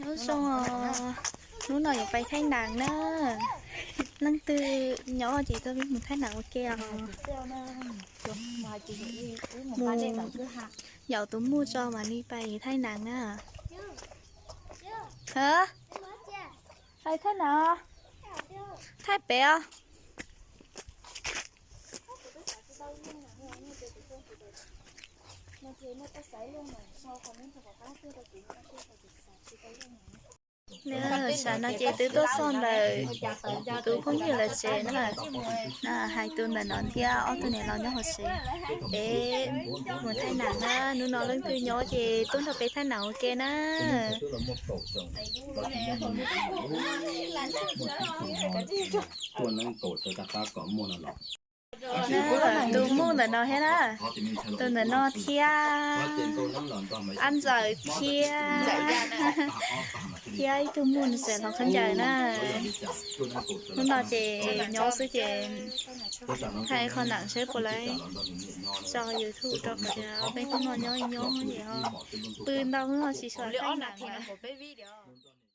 Nyob zoo os, hnub no yuav pais Thaib Nam na. Leej twg nyob ces tuaj peb mus Thaib Nam ua ke os. Mus yaum tus muj tso mam li pais Thaib Nam na. Hais Thaib Nam, Thaib pem os. Nws, tam sim no ces twb tuaj txog ntawm tus phooj ywg lawv tsev na. Hais tus ntawm no thiab ob tug niam laus nyob hauv tsev. Peb mus Thaib Nam na, hnub no leej twg nyob ces tuaj nrog peb Thaib Nam ua ke na. Tus muj ntawm no thiab na, tus ntawm no thiab, Ab Ntxawm thiab, thiab ib tug muj nws xeem hloov khaub ncaws na. Hnub no ces nyob xwb ces thaij qhov nam seb puas laib tso YouTube rau qhov tias peb hnub no nyob nyob ces ho pw ntau hnub ho tsis tshua thaij nam na.